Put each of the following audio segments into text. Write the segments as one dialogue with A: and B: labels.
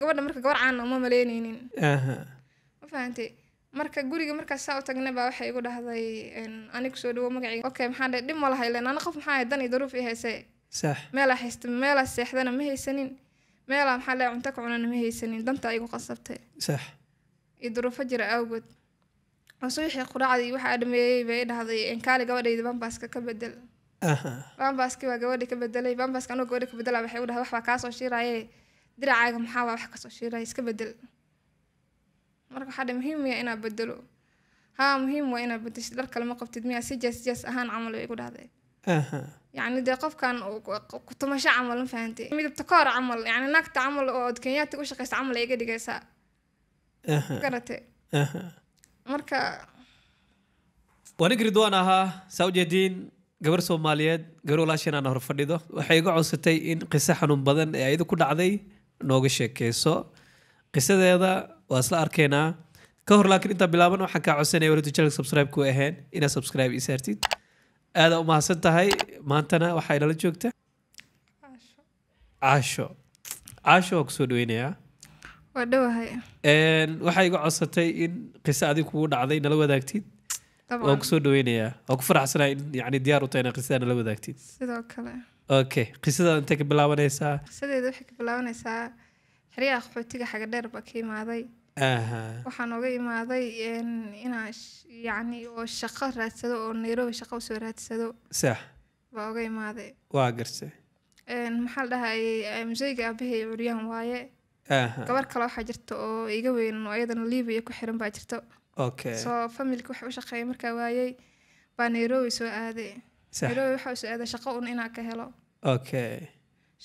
A: Gabadha marka gabar caan uma maleyneynin. Ma fahantay? Marka guriga markaas saa u tagnay baa waxay igu dhahday anigu soo dhawo, magacayga okay maxaa dhahay, dhib ma laha, ileen ana qof maxaa ahay, dan iyo daruuf i haysay. Meelaa haysta, meelaa seexdana ma haysanin, meelaa maxaa dhahay cunto ka cunana ma haysanin, danta igu qasabtay iyo duruufo jira awgood. Oo subaxii quraacdii waxaa dhameeyey bay i dhahday kaali gabadhayda bambaska ka bedel. Bambaskii baa gabadhi ka bedelay. Bambaska anuu gabadhi ka bedela waxay u dhahday, wax baa kaasoo shiiraaye, diracaaga maxaa waa wax kasoo shiiraya, iska bedel. Marka waxaa dhahay, muhiim miya inaa bedelo? Haa, muhiim waa inaa bedeshid, dhar kale ma qabtid miya? Si jees jees ahaan camal bay igu dhahday. Yacni dee qofkan ku tumasho camal, ma fahantay? Midabta koor camal, yacni naagta camal oo kenyaatiga u shaqeysa camal ay iga dhigaysaa. Garatay? Marka
B: Waa ninka Ridwaan ahaa, saa ujeediin, gabar Soomaaliyeed, gabar walaasheen aan hor fadhido, waxay iga codsatay in qiso xanuun badan ee ayada ku dhacday nooga sheekeyso. Qisadeeda waa isla arkaynaa. Ka hor laakiin intaan bilaaban, waxaan kaa codsanaya welitu channel subscribe ku ahayn inaad subscribe ii saartid. Aada u mahadsan tahay. Maantana waxaa inala joogta
A: Caasho.
B: Caasho, Caasho, waa kusoo dhaweynayaa.
A: Waa dhowahay.
B: Waxay iga codsatay in qiso adig kugu dhacday nala wadaagtid. Waan kusoo dhaweynayaa, waan ku faraxsanahay in yani diyaar u tahay inaad qisada nala wadaagtid.
A: Sidoo kale.
B: Okay, qisada intee ka bilaabanaysaa?
A: Qisadeeda waxay ka bilaabanaysaa xeryaha qaxootiga xaga dheer baa ka imaaday. Waxaan oga imaaday inaan yacni oo shaqo raadsado oo Nairobi shaqo usoo raadsado baa oga imaaday.
B: Waa gartay.
A: Maxaa la dhahayay, museyga aabahey curyaan waaye. Gabar kale waxaa jirta oo iga weyn oo iyadana Libiya ku xiran baa jirto. Soo familka waxa u shaqeeya markaa waayey baa Nairobi soo aaday. Nairobi waxa usoo aaday shaqo un inaan ka helo.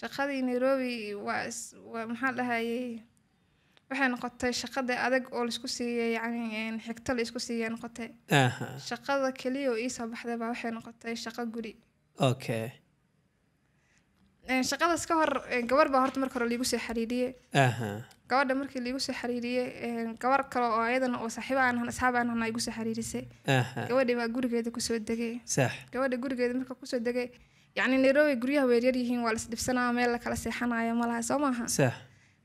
A: Shaqadii Nairobi waa maxaa la dhahayay, waxay noqotay shaqada adag oo laisku siiyey, yacni xigto la isku siiyey noqotay. Shaqada keliya oo iisoo baxday baa waxay noqotay shaqo guri. Shaqadaas ka hor gabar baa horta marka hore liigu soo xiriiriyey. Gabadha markii liigu soo xiriiriyey, gabar kale oo ayadana oo saaxiibo aan ahan, asxaab aan ahan, igu soo xiriirisay. Gabadhii baa gurigeeda kusoo degay. Gabadha gurigeeda marka kusoo degay, yacni Nairobi guryaha way yar yihiin, waa la isdhibsanaa, meel la kala seexanayo malaha, soo maaha?
B: Sax.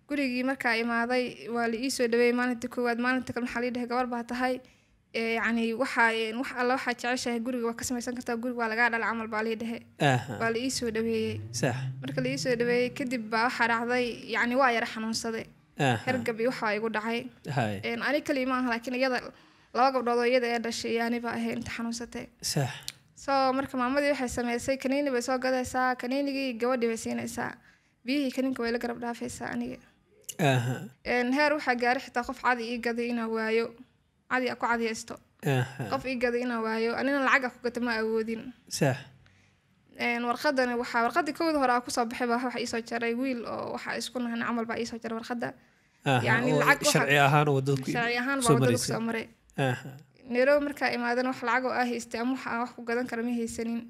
A: Gurigii markaa imaaday waa la iisoo dhaweeyey maalinta koowaad. Maalinta kale maxaa lii dhahay, gabar baa tahay, yacni waxaa wax alla waxaa jeceshahay guriga waa ka samaysan kartaa, guriga waa lagaa dhala camal baa lii dhahay. Waa la iisoo dhaweeyey. Marka la iisoo dhaweeyey kadib baa waxaa dhacday, yacni waa yara xanuunsaday. Hergab iyo waxaa igu dhacay. Ani kaliya ma aha, laakiin iyada laba gabdhood oo iyada ee dhashay iyo ani baa ahay inta xanuunsatay. So marka maamadii waxay sameysay, kaniini bay soo gadaysaa, kaniinigii gabadhii bay siinaysaa, biyihii kaniinka way la garab dhaafaysaa aniga. Heer waxaa gaaray xitaa qof cadi ii gaday inaa waayo, cadi a ku cadiyaysto. Qof ii gaday inaa waayo, anina lacag a ku gata ma awoodin. Warqadani waxaa warqadii kowda hore aa kusoo baxay baa waxa iisoo jaray wiil oo waxaa isku nahan camal baa iisoo jaray warqadda. Yacni
B: oo
A: lacag
B: sharci ahaan wadada ku
A: sharci ahaan baa
B: soo
A: waddada
B: maraysay.
A: Kusoo maray. Nairobi markaa imaadana wax lacag oo aa haystay ama wax aan wax ku gadan kara ma haysanin.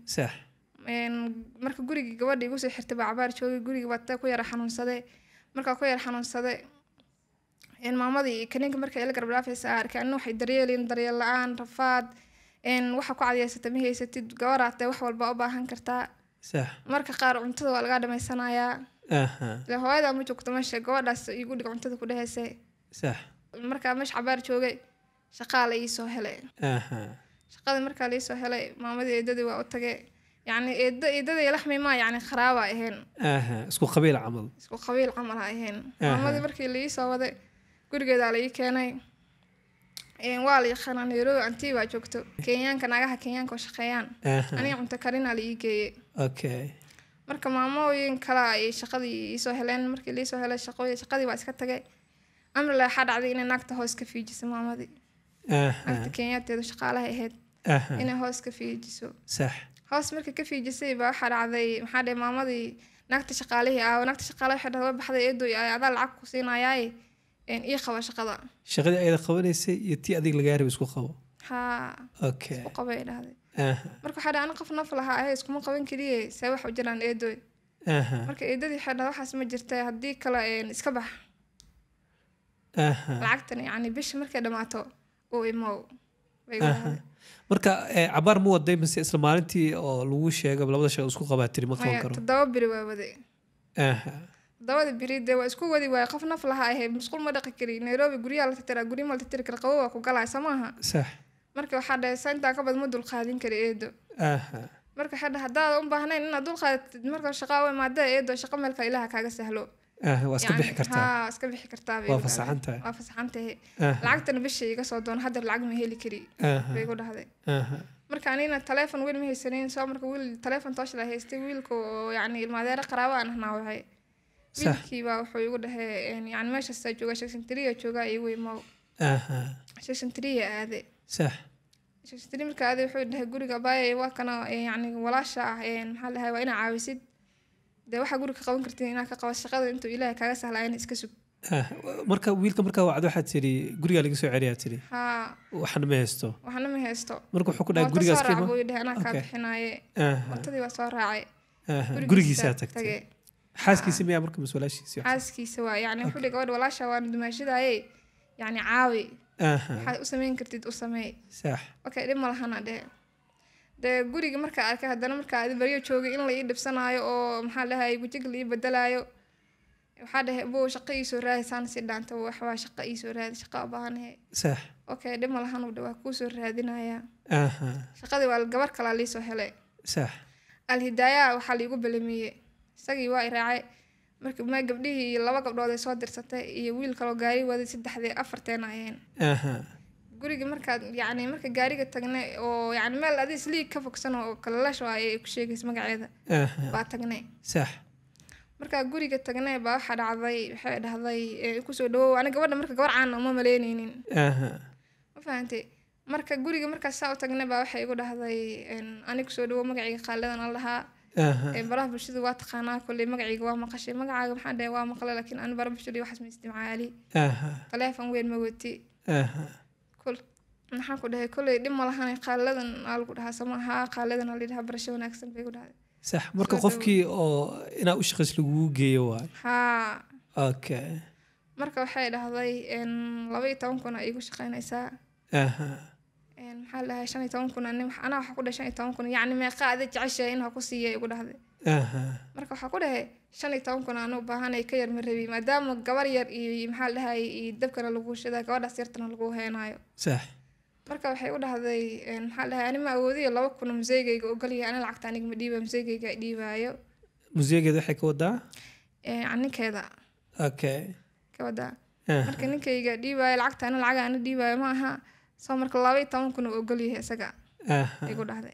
A: Marka gurigii gabadha igu soo xirtay baa cabaar joogay. Gurigii baa ta ku yara xanuunsaday. Markaa ku yara xanuunsaday, maamadii kaniinka marka ila garab dhaafaysa aa arkay anina waxay daryeelin, daryeel la-aan, rafaad, waxa ku cadiyaysata ma haysatid, gabaraatee wax walba u baahan kartaa. Marka qaar cuntada waa lagaa dhamaysanayaa. Ile hooyadaa ma joogto meesha, gabadhaas igu dhig cuntada ku dhahaysay. Markaa meesha cabaar joogay, shaqaa la iisoo helay. Shaqada markaa la iisoo helay, maamadii eedadii waa u tagay, yacni eedda eedadii laxmi maa, yacni qaraaba ahayn.
B: Isku qabiil camal.
A: Isku qabiil camal ha ahayn. Maamadii markii la iisoo waday gurigeedaa la ii keenay. Waa la yaqaanaa Nairobi, antii baa joogto, Kenyaanka, naagaha Kenyaanka oo shaqeeyaan. Aniga cunto karinaa la ii geeyey. Marka maamooyin kale ay shaqadii iisoo heleen. Markii la iisoo helay shaqadii waa iska tagay. Amrile waxaa dhacday inay naagta hoos ka fiijiso maamadii. Naagta Kenyaanteedu shaqaalaha ahayd inay hoos ka fiijiso. Hoos markii ka fiijisay baa waxaa dhacday, maxaa dhahay, maamadii naagta shaqaalihii ah, naagta shaqaalaha waxay dhahday, way baxday eedoy, adaa lacag ku siinayaaye, ii qaba shaqada.
B: Shaqadii ayada qabanaysay iyo tii adiga lagaa rabay isku qabo.
A: Haa. U qabay dhahday. Marka waxaa dhahay, ana qof naf lahaa ahe, iskuma qaban keliye, see wax u jiraan eedoy? Marka eedadii waxay dhahday, waxaas ma jirta, haddii kale iska bax. Lacagtan yacni bisha markay dhamaato uu imow bay igu dhahday.
B: Marka cabaar ma waday mise isla maalintii oo lagu sheego labada shaqo isku qabaa tiri ma qaban
A: Maya.
B: karo?
A: 7 beri waa waday. Toddobada beri dee waa isku wadi waaya, qof naf laha ahay, musqul ma dhaqi kari. Nairobi guryaha la tirtiraa, gurya ma la tirtiri kara, qabow waa ku galaya, soo maaha?
B: Sax.
A: Marka waxaa dhahay, sa intaa ka badan ma dulqaadin kari, eedo. Marka waxaa dhahay, haddaad u baahnayn inaad dulqaadatid, marka shaqaa u imaadee, eedo, shaqo meel kale Ilaaha kaaga sahlo.
B: Waa iska bixi kartaa.
A: Haa, iska bixi kartaa bay
B: waa
A: igu dhahday.
B: Fasaxan tahay.
A: Waa fasaxan tahay. Lacagtana bishii iga soo doon, hadda lacag ma heli kari, bay igu dhahday. Marka anigana taleefon weyn ma haysanin, soo marka wiil taleefon toosh la haystay, wiilka oo yacni ilmaadeere qaraabo aan ahnaa waxay wiilkii baa wuxuu igu dhahay, yacni meeshaasaa joogaa, section 3 joogaa, igu imow. Section 3 aade. Section 3 marka aaday, wuxuu dhahay, guriga abaayay waa kana, yacni walaasha ah, maxaa la dhahay, waa inaa caawisid dee, waxaa guriga ka qaban kartid inaa ka qaban, shaqada intuu Ilaahay kaaga sahlaayana iska sug.
B: Marka wiilka markaa wacd waxaad tidhi gurigaa laga soo celiyaa tidhi?
A: Haa.
B: Waxna ma haysto.
A: Waxna ma haysto.
B: Marka wuxuu ku dhahay
A: mooto
B: gurigaas
A: soo raac
B: kima
A: buu dhahay, anaa kaa bixinaaye. Mootadii waa soo raacay.
B: Gurigiisaa tagtay?
A: Tagay.
B: Xaaskiisa miyaa marka mise walaashiisii?
A: Xaaskiisa waa, yacni wuxuu dhihi, gabadha walaasha waana dumaashadaaye, yacni caawi, waxaad u samayn kartid u sameey. Okay, dhib ma lahana dhehe. Dee guriga markaa arkay, haddana markaa adi baryo joogay in la ii dhibsanaayo oo maxaa dhahay wejiga la ii bedelaayo, waxaa dhahay, bow, shaqo ii soo raadi, saan si dhaanta waxbaa, shaqo ii soo raadi, shaqo u baahanahay. Okay, dhib ma lahan uu dhawaa, kuu soo raadinayaa. Shaqadii waa gabar kalaa liisoo helay. Alhidaaya waxaa liigu balamiyey, isagii waa i raacay. Marka ma gabdhihii laba gabdhood ay soo dirsatay iyo wiil kaloo gaari waday, saddexdii afarteena ayeen. Guriga markaad yacni marka gaariga tagnay oo yacni meel adi isliig ka fogsan oo kalalash waaye ay ku sheegaysa magaceeda baa tagnay. Markaa guriga tagnay baa waxaa dhacday, waxay dhahday, kusoo dhawow. Ani gabadha marka gabar caan uma malaynaynin. Ma fahantay? Marka guriga markaas saa u tagnay baa waxay igu dhahday, ani kusoo dhawow, magacayga Qaalidan aan lahaa. Baraha bulshada waa taqaanaa kolley, magacayga waa maqashay. Magacaaga maxaan dhahay, waa maqlay, laakiin ani baraha bulshada iyo waxaas ma isticmaali, taleefon weyn ma wati. Kol maxaan ku dhahay, kolley dhib ma lahan, Qaalidan aa lagu dhahaa sama haa, Qaalidan aa layidhahaa, barasho wanaagsan bay igu dhahday.
B: Sax, marka
A: Soo
B: qofkii oo inaa u shaqays lagugu geeyo waay?
A: Haa. Marka waxay dhahday, 12,000 aa iigu shaqaynaysaa. Maxaa la dhahay, 15,000. Anaa waxaa ku dhahay 15,000, yacni meeqa ada jeceshahay in ha ku siiya, igu dhahday. Marka waxaa ku dhahay, 15,000 aan u baahanay, ka yar ma rabi, maadaama gabar yar iyo maxaa la dhahay iyo dabkana lagu shidaa, gabadhaas yartana lagu heenaayo. Marka waxay u dhahday, maxaa la dhahay, ani ma awoodiyo, 2,000 museygayga ogolyahay, ani lacagta aniga ma dhiibayo, museygayga dhiibaayo.
B: Museegeeda waxay ka wadaa?
A: Ninkeeda ka wadaa. Marka ninkayga dhiibaayo lacagta, ani lacag ana dhiibaayo ma aha, soo marka 12,000 uu ogolyahay isaga, igu dhahday.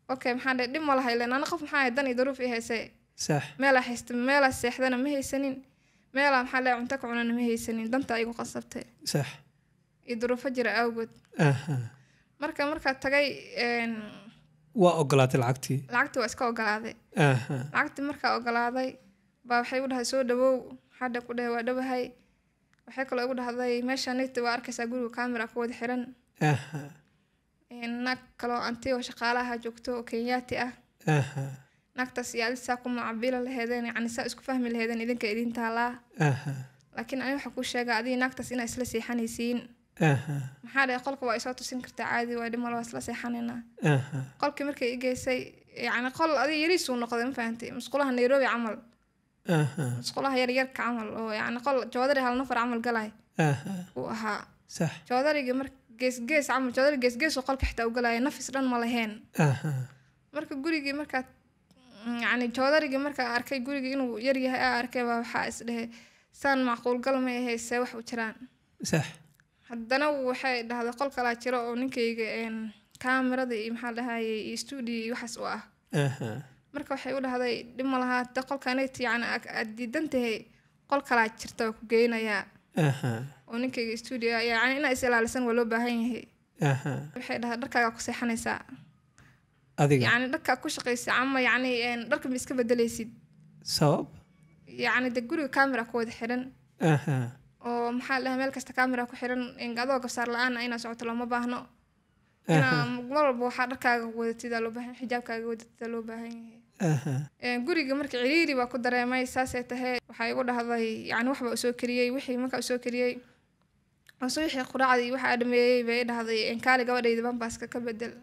A: Okay, maxaan dhahay, dhib ma laha, ileen ana qof maxaa ahay dan iyo duruuf i haysay. Meelaa haysta, meelaa seexdana ma haysanin, meelaa maxaa dhahay cunto ka cunana ma haysanin, danta igu qasabtay iyo duruufo jira awgood. Marka markaa tagay
B: Waa ogolaatay lacagtii?
A: Lacagtii waa iska ogolaaday. Lacagtii markaa ogolaaday baa waxay igu dhahay, soo dhawow. Hadda ku dhahay, waa dhawahay. Waxay kaloo igu dhahday, meesha nigta waa arkaysaa, guriga camera ku wada xiran. Naag kaloo anti oo shaqaalaha joogto oo Kenyaati ah. Naagtaas iyo adi saa ku macabila laheedeen, yacni saa isku fahmi laheedeen, idinka idin taalaa. Laakiin ani waxaa kuu sheegaa, adiga naagtaas inaa isla seexanaysiin. Maxaa dhahay, qolka waa isoo tusin kartaa, caadi waa, dhib malo, waa isla seexanaynaa. Qolkii markay i geysay, yacni qol adiga yariisuu noqday, ma fahantay, musqulaha Nairobi camal, musqulaha yar yarka camal, oo yacni qol joodari hal nafar camal galay uu ahaa. Joodariga mar gees gees camal, joodari gees gees oo qolka xitaa u galaya, nafis dhan ma lahayn. Marka gurigii markaa yacni joodarigii markaa arkay, gurigii inuu yar yahay aa arkay, baa waxaa is dhehe, saan macquul gal ma ahe, see wax u jiraan? Haddana waxay dhahday, qol kalaa jiro oo ninkayga kaamirada iyo maxaa dhahayay iyo studio iyo waxaas u ah. Marka waxay u dhahday, dhib ma lahaa, de qolkanayt yacni aad diidan tahay, qol kalaa jirta oo ku geynayaa oo ninkayga studio, yacni inaa is ilaalisan waa loo baahan yahay. Waxay dhahday, dharkaagaa ku seexanaysaa.
B: Adiga?
A: Yacni dharkaa ku shaqaysa ama yacni dharka ma iska bedelaysid.
B: Sabab?
A: Yacni de guriga camera ku wada xiran oo maxaa la dhahay, meel kasta camera ku xiran, adoo gabsaar la-aan ah inaad socoto looma baahno, inaa mar walba waxaa dharkaaga wadatid aa loo baahan, xijaabkaaga wadatid aa loo baahan yahay. Guriga marka ciriiri baa ku dareemay, saasay tahay waxaa igu dhahday, yacni wax baa usoo kariyey, wixii markaa usoo kariyey oo wixii quraacdii waxaa dhameeyey bay i dhahday, kaali gabadhayda bambaska ka bedel.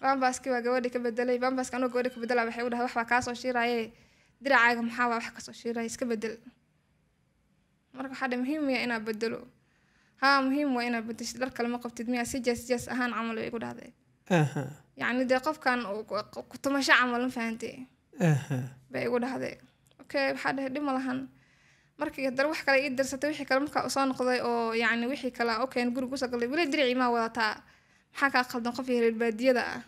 A: Bambaskii baa gabadhi ka bedelay. Bambaska anoo gabadhi ka bedela waxay u dhahday, wax baa kaasoo shiiraaye. Diracaaga maxaa waa wax kasoo shiiraya, iska bedel. Marka waxaa dhahay, muhiim miya inaa bedelo? Haa, muhiim waa inaad bedeshid, dhar kale ma qabtid miya? Si jees jees ahaan camal way igu dhahday. Yacni dee qofkan ku tumasho camal, ma fahantay? Bay igu dhahday. Okay, waxaa dhahay, dhib ma lahan. Markii haddana wax kale ii dirsatay, wixii kale markaa usoo noqday oo yacni wixii kale okay guriga usoo galay, weli diricii maa wadataa, maxaa kaa qaldan, qof reer baadiyada ah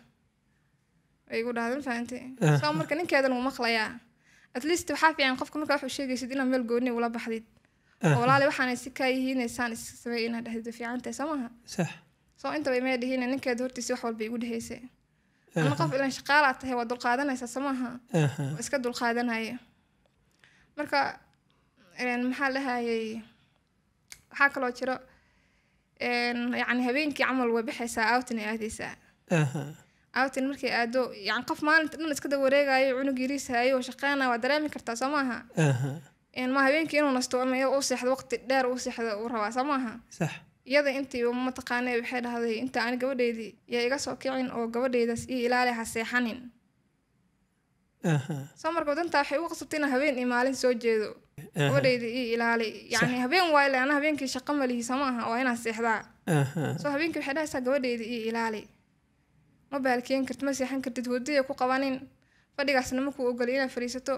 A: bay igu dhahday, ma fahantay? So marka ninkeedan wuu maqlayaa. At least waxaa fiican qofka markaa wax u sheegaysid inaad meel gooni ula baxdid oo walaali waxaanay si kaa yihiin saan is sameey inaad dhahdid, way fiican tahay, soo maaha?
B: Sax.
A: Soo intaba imay dhihin, ninkeeda hortiisa wax walba igu dhehaysay. Ama qof ilan shaqaalaa tahay, waa dulqaadanaysaa, soo maaha? Waa iska dulqaadanaya. Marka maxaa la dhahayay, waxaa kaloo jiro yacni habeenkii camal way baxaysaa, outing ay aadaysaa. Outing markay aado, yacni qof maalinta dhan iska daba wareegayo, cunug yariis hayo oo shaqeynaya, waa dareemi kartaa, soo maaha? Ma habeenkii inuu nasto ama uu seexdo, waqti dheer uu seexdo uu rabaa, soo maaha?
B: Sax.
A: Iyada intii mataqaanay waxay dhahday, inta ani gabadheydii yaa iga soo kicin oo gabadheydaas ii ilaali, ha seexanin. Soo marka wadantaa waxay ugu qasabtay inaan habeen iyo maalin soo jeedo. Gabadheyda ii ilaali, yacni habeen waa ilaa ana habeenkii shaqo ma lihi, soo maaha? Waa inaan seexdaa. Soo habeenkii waxay dhahaysaa, gabadheyda ii ilaali, ma baalkeen kartid, ma seexan kartid, hurdaya ku qabanin, fadhigaasna ma kuu ogolay inaad fadhiisato,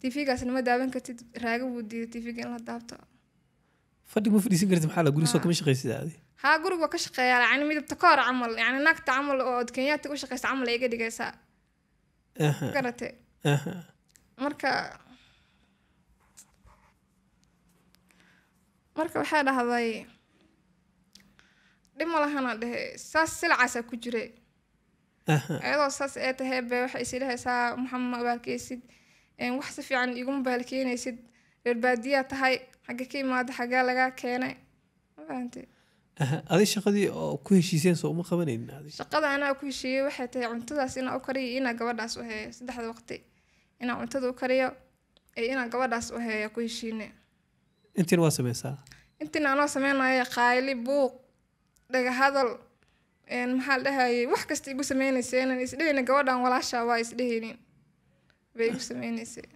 A: TV-gaasna ma daawan kartid. Raaga wuu diiday TV-ga in la daabto.
B: Fadhiga ma fadhiisan kartid, maxaa la guri soo kama shaqaysid adi?
A: Haa, guriga waa ka shaqeeyaa, yacni midabta koor camal, yacni naagta camal oo kenyaati u shaqeysa camal ay iga dhigaysaa. Garate? Marka waxay dhahday, dhib ma lahana dhehe, saas silcaasaa ku jiray. Iyadoo saas ee tahay be waxay is dhahaysaa, maxaa ma abaalkeysid, wax si fiican iguma baalkeenaysid, reer baadiyaa tahay, xagga ka imaada, xaggaa lagaa keenay, ma fahantay?
B: Adi shaqadii oo ku heshiiseen soo uma qabanaynin adi?
A: Shaqada anaa ku heshiiyey waxay tahay cuntadaas inaa u kariyo iyo inaa gabadhaas u heeyo saddexda waqti, inaa cuntada u kariyo iyo inaa gabadhaas u heeyo ku heshiine.
B: Intiina waa sameysaa?
A: Intiina anoo sameynaya, qaayli, buuq, dhaga hadal, maxaa la dhahayay, wax kasta igu sameynaysa inaan isdhehaynin gabadhan walaashaa waa isdhehaynin bay igu sameynaysay.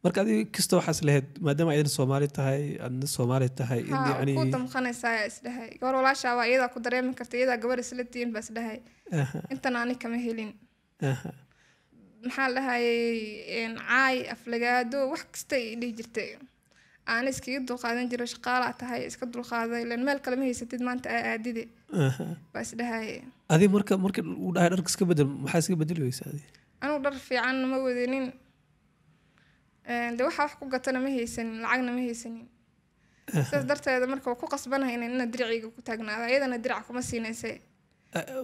B: Marka adiga kasta waxaas lahayd, maadaama ayadana Soomaali tahay, adna Soomaali tahay, in
A: haa
B: yacni
A: ku damqanaysaa ayaa isdhahay, gabar walaashaa waa, iyadaa ku dareemi karta, iyadaa gabar isla tihiin baa isdhahay. Intan ani kama helin. Maxaa la dhahayay, caay, aflagaado, wax kasta ay dhihi jirtay aan iskaga dulqaadan jiro. Shaqaalaa tahay, iska dulqaaday, ileen meel kale ma haysatid maanta aa aadide baa isdhahaye.
B: Adi marka uu dhahay dharka iska bedel, maxaa iska bedeli weysa adi?
A: Anigu dhar fiican ma wadanin. De waxa wax ku gatana ma haysanin, lacagna ma haysanin. Sidaas darteeda marka waa ku qasbanahay ina dirciga ku taagnaada, iyadana dirac kuma siinaysay.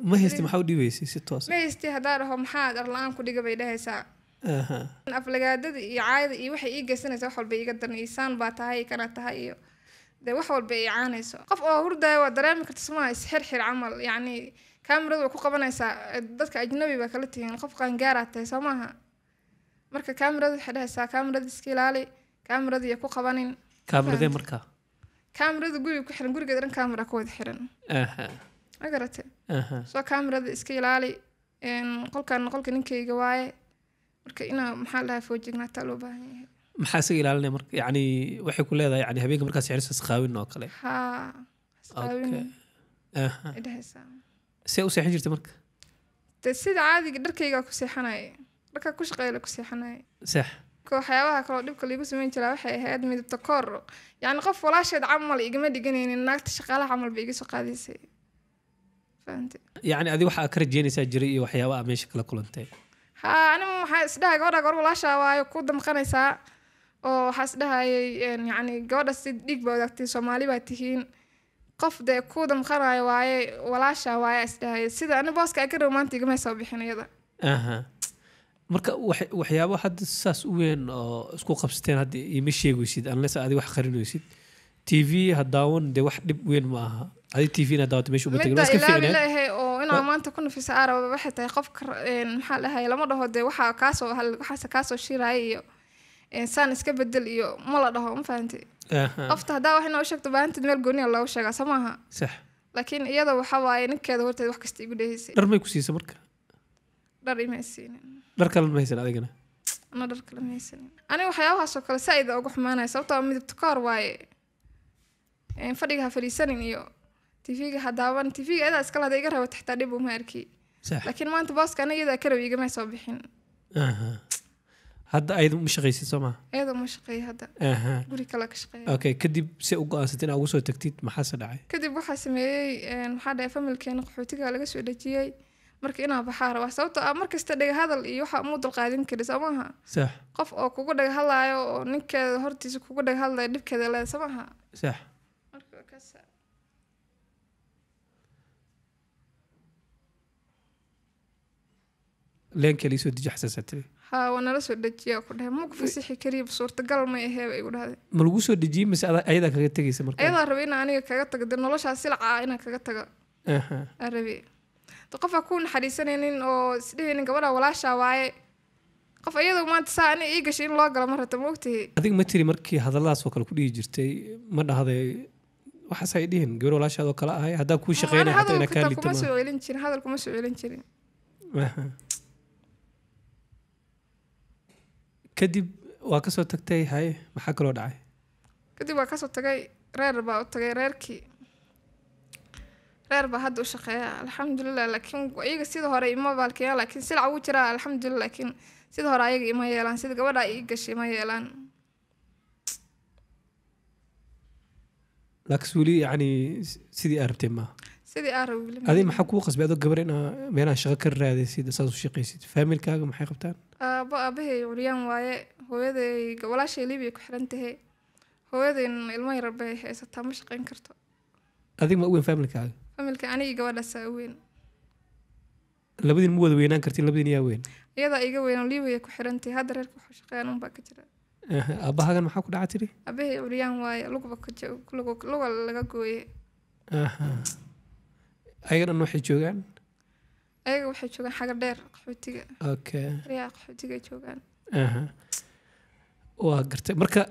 B: Ma haystay, maxaa u dhiibaysay si toos
A: Ma haystay haddaa dhaho, maxaa dhar la-aan ku dhiga, bay dhahaysaa. Aflagaadada iyo caayada iyo waxay ii geysanaysaa, wax walba iiga daran, isaan baa tahay, kana tahay, iyo dee wax walba ay caanayso. Qof oo hurdaya waa dareemi karta somaa, isxirxir camal, yacni kaamiradu way ku qabanaysaa. Dadka ajnabi baa kala tihiin, qof qaangaaraa tahay, soo maaha? Marka kaamirada waxay dhahaysaa, kaamirada iska ilaali, kaamirada iyo ku qabanin.
B: Kaamiradee markaa?
A: Kaamirada guriga ku xiran, gurigeeda dhan kaamira ku wada xiran. Ma garatay? Soo kaamirada iska ilaali. Qolkan qolka ninkayga waaye, marka inaa maxaa la dhahaa foojignaataa loo baahan yahay.
B: Maxaa isaga ilaalinaya marka? Yacni waxay ku leedahay, yani habeenka markaas xiriirsa isqaawin oo kale?
A: Haa, isqaawin ay dhahaysaa.
B: See u seexan jirtay marka?
A: Dee sida caadiga dharkaygaa ku seexanaya, dharkaa ku shaqeeya ku seexanaya. Ka waxyaabaha kaloo dhibka liigu sameyn jiraa waxay ahayd midabta koor, yacni qof walaasheed camal igama dhiganaynin, naagta shaqaalaha camal bay iga soo qaadaysay, fahantay?
B: Yacni adi waxaa ka rajeynaysaa jiray iyo waxyaaba aa meesha kala kulantay?
A: Haa, aniga waxaa isdhahay gabadha gabar walaashaa waayo, ku damqanaysaa, oo waxaa isdhahayay yacni gabadha si dhiig baa wadaagtay, Soomaali baa tihiin, qof dee ku damqanayo waaye, walaashaa waaye isdhahayay. Sida ani booska ay ka rabo maanta igama soo bixin iyada.
B: Marka waxyaabo hadda saas u weyn oo isku qabsateen hadda iima sheegaysid, unless adi wax qarinaysid. TV ha daawan, dee wax dhib weyn ma aha adi TV inaad daawato, meesha uma tegin, waa
A: midda
B: iska
A: ilaabi
B: fiicneed.
A: Leeyahay oo inaa maanta ku nafisa aa raba waxay tahay, qofka maxaa la dhahay, lama dhaho dee waxaa kaasoo waxaase kaasoo shiraya iyo saan iska bedel iyo ma la dhaho, ma fahantay? Qofta haddaa wax inaa u sheegto baahantid, meel gooniya loogu sheegaa, soo maaha?
B: Sax.
A: Laakiin iyada waxa waaye ninkeeda horteed wax kasta igu dhehaysay.
B: Dhar may ku siisay marka?
A: Dhar ima siinin.
B: Dhar kalena ma haysan adigana?
A: Ana dhar kale ma haysanin. Aniga waxyaabahaasoo kale saaid uga xumaanaya, sababtoo ah midabta koor waaye. Fadhiga ha fadhiisanin iyo TV-ga ha daawan. TV-ga iyadaa iskala hada iga rabata xitaa dhib uma arki. Laakiin maanta booska aniga iyadaa ka rabi, igama soo bixin.
B: Hadda ayada uma shaqaysid, soo maha?
A: Iyada uma shaqeeya hadda. Guri kale ka shaqeeya.
B: Okay, kadib si u go'aansatay inaa ugu soo tagtid, maxaase dhacay?
A: Kadib waxaa sameeyey, waxaa dhahay familkeena qaxootiga laga soo dhejiyey, marka inaa baxaa rabaa, sababtoo ah markasta dhaga hadal iyo waxa uma dulqaadin kari, soo maaha?
B: Sax.
A: Qof oo kugu dhaga hadlaayo oo ninkeeda hortiisa kugu dhaga hadlayo, dhibkeeda leeda, soo maaha?
B: Sax.
A: Marka waa kaas.
B: Leenka liisoo deji xasaasa tiri?
A: Haa, waa nala soo dejiyaa, ku dhahay maku fasixi kariya, suurtagal ma ahee bay igu dhahday.
B: Ma lagu soo dejiyey mise ayadaa kaga tegaysa marka?
A: Ayadaa rabay inaa aniga kaga tago, dee noloshaas silaca ah inaan kaga tago. Aan rabi de qofaa ku naxariisanaynin oo isdhehaynin gabadha walaashaa waaye, qof iyadoo maanta saa aniga ii gashay in loo galo ma rabta, ma ogtahi?
B: Adiga ma tiri markii hadalladaas oo kale ku dhihi jirtay, ma dhahday waxaas ay dhihin, gabar walaashaad oo kale ahay, haddaa kuu shaqeynaya xataa inaa kaa
A: hadalka
B: liito
A: kuma
B: ma
A: soo celin jirin, hadal kuma soo celin jirin.
B: Kadib waa kasoo tagtay, haye, maxaa kaloo dhacay?
A: Kadib waa kasoo tagay, reer baa u tagay, reerkii reer baa hadda u shaqeeya, alxamdulilah. Laakiin iyaga sida hore ima baalkeeyaan, laakiin silac wuu jiraa, alxamdulilah, laakiin sida hore ayaga ima yeelaan, sida gabadha ii gashay ima yeelaan.
B: Laakiin weli yacni sidii aad rabtay maaha.
A: Sidii aa rabay weli ma
B: Adiga
A: yeelin.
B: Maxaa kuu qasbay adoo gabar inaa meelaha shaqo ka raadaysid, saas u shaqaysid? Faamilkaaga maxay qabtaan?
A: Aabo aabahay curyaan waaye, hooyaday walaashay Libiya ku xiran tahay, hooyadayna ilmo yar bay haysataa, ma shaqayn karto.
B: Adiga ma u weyn faamilkaaga?
A: Familka aniga gabadhaasaa u weyn.
B: Labadiin ma wada weynaan kartin? Labadiin yaa weyn?
A: Iyadaa iga weyn oo Libiya ku xiran tahay, hadda reerka waxu shaqeeyaan unbaa ka jira.
B: Aabbahaagan maxaa ku dhaca tiri?
A: Aabahay curyaan waaye, lugba ka luga laga gooye.
B: Ayaga dhan waxay joogaan?
A: Ayaga waxay joogaan xaga dheer qaxootiga. Riyaa qaxootiga ay joogaan.
B: Waa gartay marka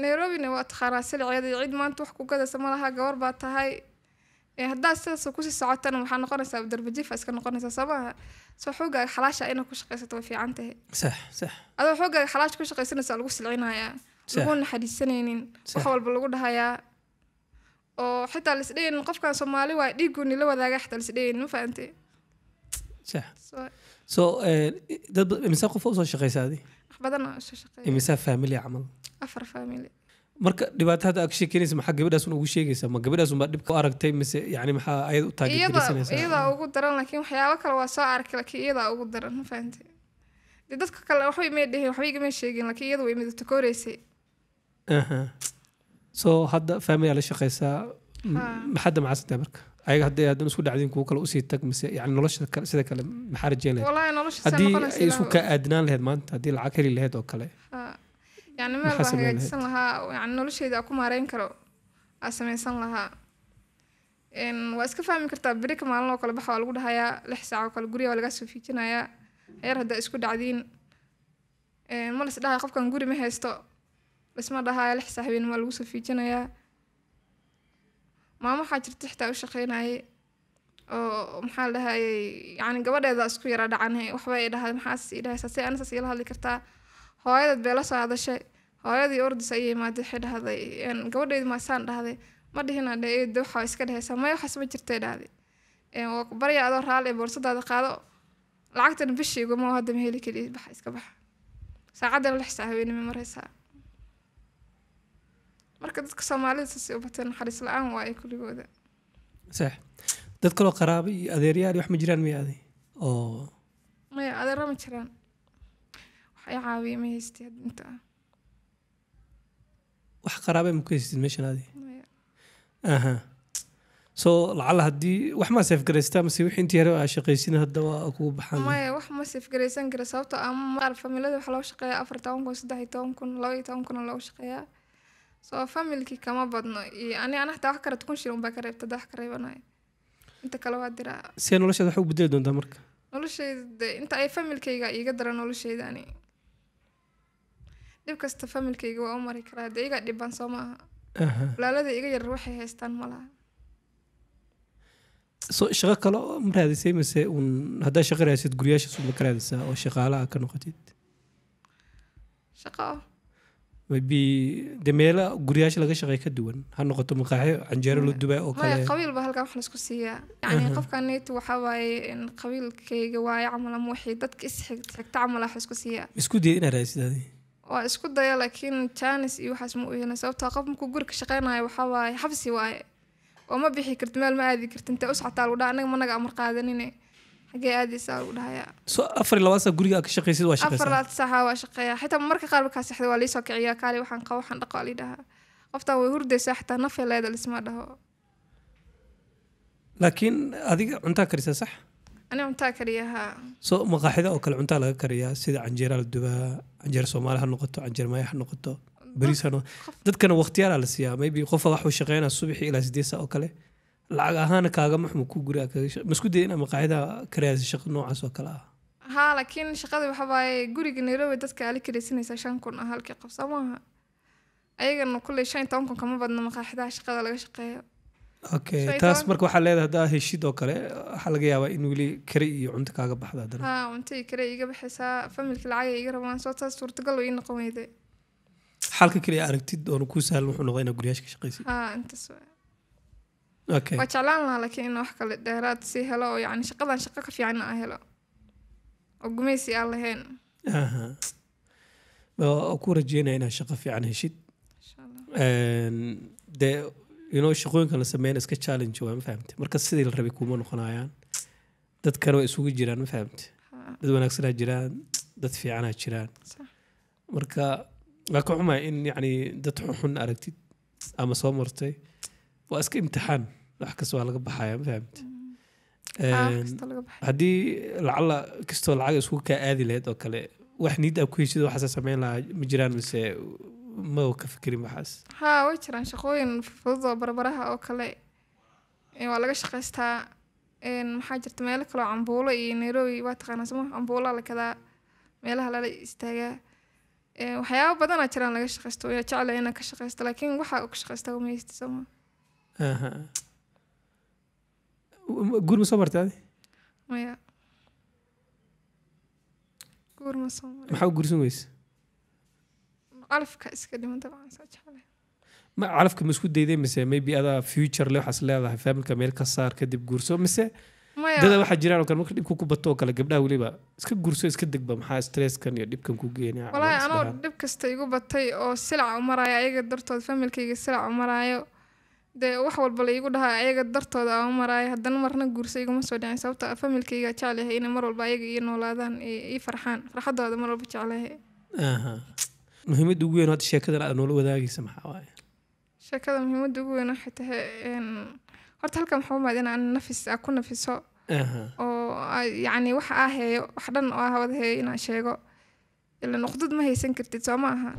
A: Nairobina waa taqaanaa siliceeda, cid maanta wax ku gadaysa ma laha, gabar baa tahay. Haddaad sidaas kusii socotana waxaa noqonaysaa darbajifa iska noqonaysaa, soo maaha? Soo xoogaaga xalaasha inaad ku shaqaysato way fiican tahay.
B: sax sax
A: Adoo xoogaaga xalaasha ku shaqaysanaysa lagu silcinayaa, lagu naxariisanaynin, wax walba lagu dhahayaa, oo xitaa la isdhehaynin qofkan Soomaali waa, dhiiggooni la wadaaga xitaa la isdhehaynin, ma fahantay?
B: Sax.
A: So
B: So dad imisa qof usoo shaqaysa adi?
A: Wax badan aan usoo shaqeeya.
B: Imisa family camal?
A: Afar family.
B: Marka dhibaato hadda aad ka sheekeynaysa, maxaa gabadhaas un ugu sheegaysaa? Ma gabadhaas un baa dhibka u aragtay mise yani maxaa ayada u
A: Iyada
B: taageergelisanaysaa?
A: Iyadaa ugu daran, laakiin waxyaabo kale waa soo arkay, laakiin iyadaa ugu daran, ma fahantay? Dee dadka kale waxba imay dhihin, waxba igama sheegin, laakiin iyada way midabta kooreysay.
B: So hadda family aa la shaqaysaa?
A: Haa.
B: Maxaad damacsantahay marka ayaga hadday haddana isku dhacdin, kuwo kale usii tag, mise yani nolosha kale sida kale maxaa rajeyn lahayd?
A: Wallahi nolosha see
B: Haddii
A: noqonaysa
B: ay isku
A: Ilaahu.
B: kaa aadnaan lahayd maanta, haddii lacag heli lahayd oo kale,
A: Haa. Yani meel
B: maxaa
A: baa
B: samayn lahayd?
A: Hagaajisan lahaa, yani nolosheyda aan ku maareyn karo aa samaysan lahaa. Waa iska fahmi kartaa, beri ka maalin oo kale baxa waa lagu dhahayaa, 6 saac oo kale guryaha waa lagaa soo fiijinayaa yar haddaa isku dhacdiin. Ma la is dhahayo qofkan guri ma haysto, lisma dhahayo, 6 saac habeenimo waa lagu soo fiijinayaa. Maamo waxaa jirta xitaa u shaqeynayay oo maxaa la dhahayay, yani gabadheeda isku yara dhacanay, waxba ay dhahday, maxaas ii dhahaysaa, si anisaas iila hadli kartaa? Hooyadeed bay la soo hadashay, hooyadii ordis ayay imaatay, waxay dhahday, gabadheydi maasaan dhahday, ma dhihina dhe eedo, waxaa iska dhahaysaa, maya waxaas ma jirtay dhahday. Waa ku barya adoo raalli, boorsadaada qaado, lacagtana bishii iguma hadda ma heli keliya, baxa iska baxa, saacaddana 6 saac habeenimo maraysaa. Marka dadka Soomaalida saasay u bateen, naxariis la-aan waaye kulligooda.
B: Sax. Dad kaloo qaraaba iyo adeeryaal iyo wax ma jiraan miya adi oo?
A: Maya, adeero ma jiraan, wax i caawiya ma haystay hadda inta ah.
B: Wax qaraaba ma ku haysatid meeshan adi?
A: Maya.
B: So lacala haddii wax maa save garaystaa mise wixii intii hore aa shaqaysin hadda waa kugu baxaan?
A: Maya, wax ma save garaysan kara, sababtoo ah qaar familada waxaa looga shaqeeyaa 14,000, 13,000, 12,000 looga shaqeeyaa. So familkii kama badno, iyo ani ana xataa wax karata 1,000 shilin unbaa ka reebta, hadda wax ka reebanayo inta kale waa diraa.
B: See noloshaada wax u bedeli doontaa marka?
A: Noloshayda dee inta ay familkayga iiga dara noloshayda, ani dhib kasta familkayga waa u mari karaa, dee iga dhiban soo maaha? Walaalada iga yar waxay haystaan ma laha.
B: So shaqo kale oo ma raadisay mise un haddaa shaqo raadisid guryaashaas uma ka raadisaa oo shaqaalaha ka noqotid?
A: Shaqo?
B: Maybe de meela guryaasha laga shaqeey ka duwan ha noqoto, maqaaxyo canjeero la dubay oo
A: Maya.
B: kale.
A: Qabiil ba halkan wax laisku siiyaa, yacni qofkan neetu waxaa waaye in qabiilkayga waaye camal ama wixii dadka is xigta camal wax isku siiyaa.
B: Isku dayay inaad raadsid adi?
A: Waa isku daya, laakiin chance iyo waxaas ma u helin, sababtoo qof markuu guri ka shaqeynayo waxaa waaye xabsi waaye oo ma bixi karti, meel ma aadi karti. Intee u socotaa lagu dhaha, anaga managa amar qaadanine, xagee aadaysaa lagu dhahayaa.
B: So 24 saa guriga aad ka shaqaysid waa
A: Afar
B: shaqaysaa?
A: Labaatan saaxa waa shaqeeyaa. Xitaa marka qaar markaa sexda waa liisoo kiciyaa, kaali waxaan qabo, waxaan dhaqo lii dhahaa. Qoftaan way hurdaysaa, xitaa nafay leeda lisma dhaho.
B: Laakiin adiga cuntaa karisaa, sax?
A: Ani cuntaa kariya, haa.
B: So maqaaxida oo kale cuntaa laga kariyaa, sida canjeeraa la dubaa, canjeer Soomaali ha noqoto, canjeer maya ha noqoto, bariis ha noqoto. Dadkana waqtiyaalaa la siiyaa. Maybe qofa waxuu shaqeynaa subaxii ilaa 8 saa oo kale, lacag ahaana kaagama xumo ku guriga kaga ma isku dayay inaad maqaaxida ka raadisa shaqo noocaas oo kale ah?
A: Haa, laakiin shaqada waxa waaye guriga Nairobi dadka ali karaysanaysaa 5,000 ah halkii qof, soo maaha? Ayagana kulley 15,000 kama badna maqaaxidaha shaqada laga shaqeeyo.
B: Okay.
A: Shan iyo
B: Taas
A: toban.
B: Marka waxaa leedahay haddaa heshid oo kale, waxaa laga yaabaa in weli kari iyo cunto kaaga baxda haddana.
A: Haa, cunto iyo kare iga baxaysaa, familka lacag ay iga rabaan, soo taas suurtagal way ii noqon weyday.
B: Xalka kaliya aragtid oona kuu sahlan wuxuu noqday inaad guryaasha ka shaqaysid.
A: Haa, intaas waay.
B: Okay.
A: Waa jeclaan lahaa laakiin in wax kale dheeraad sii helo oo yacni shaqadan shaqo ka fiican aan helo oo gumaysi aan lahayn.
B: Aha. Waa ku rajeynaya inaad shaqo fiican heshid.
A: Insha Allah.
B: Dee shaqooyinkan la sameeyana iska challenge waa, ma fahamte? Marka sidii la rabay kuma noqonayaan. Dadkana way isugu jiraan, ma fahamte?
A: Haa.
B: Dad wanaagsanaa jiraan, dad fiicanaa jiraan. Marka waa ka xumahay in yacni dad xun aragtid ama soo martay. Waa iska imtixaan, wax kasta waa laga baxaya, ma fahamte?
A: Haa, wax kasta laga baxay.
B: Haddii lacala kastoo lacag isku kaa aadi lahayd oo kale, wax niid aa ku heshid waxaasa sameyn lahaa ma jiraan, mise ma ka fikirin waxaas?
A: Haa, way jiraan shaqooyin fudud oo barbaraha oo kale. Waa laga shaqaystaa. Maxaa jirta meelo kale oo cambuulo iyo Nairobi waa taqaanaa soma, cambuulaa la gadaa, meelaha lala istaagaa. Waxyaabo badanaa jiraan laga shaqaysto. Waa jeclahay inaan ka shaqaysto, laakiin waxa ka shaqaystaa uma haysti, sooma?
B: Aha. Guur ma soo martay adi?
A: Maya, guur ma soo marin.
B: Maxaa u guursan weyse?
A: Calafka iska dhiman dabcan, saa jeclahay.
B: Ma calafka ma isku dayday, mise maybe adaa future le waxaas leedahay, familka meel ka saar kadib guurso, mise
A: Maya.
B: dada waxaa jiraan oo kale marka dhibku ku bato oo kale, gabdhaha weliba, iska guurso, iska degba, maxaa stresskan iyo dhibkan ku geenaya?
A: Walaahi anoo dhib kasta igu batay oo silac u maraayo ayaga dartood, familkayga silac u maraayo, dee wax walba la iigu dhahaa ayaga dartooda aan u maraayo, haddana marna guurso iguma soo dhicin, sababta ah familkayga jeclahay inay mar walba ayaga ii noolaadaan, ii farxaan, farxadooda mar walba jeclahay.
B: Aha. Muhiimadda ugu weyn hadda sheekadan aad noola wadaagaysa maxaa waaye?
A: Sheekada muhiimadda ugu weyn waxay tahay horta halkan waxaa u maad inaan nafis aan ku nafiso oo yacni waxa aa heeyo, wax dhan oo aa wada heeyo inaan sheego, ila nuqdad ma haysan kartid, soo ma aha?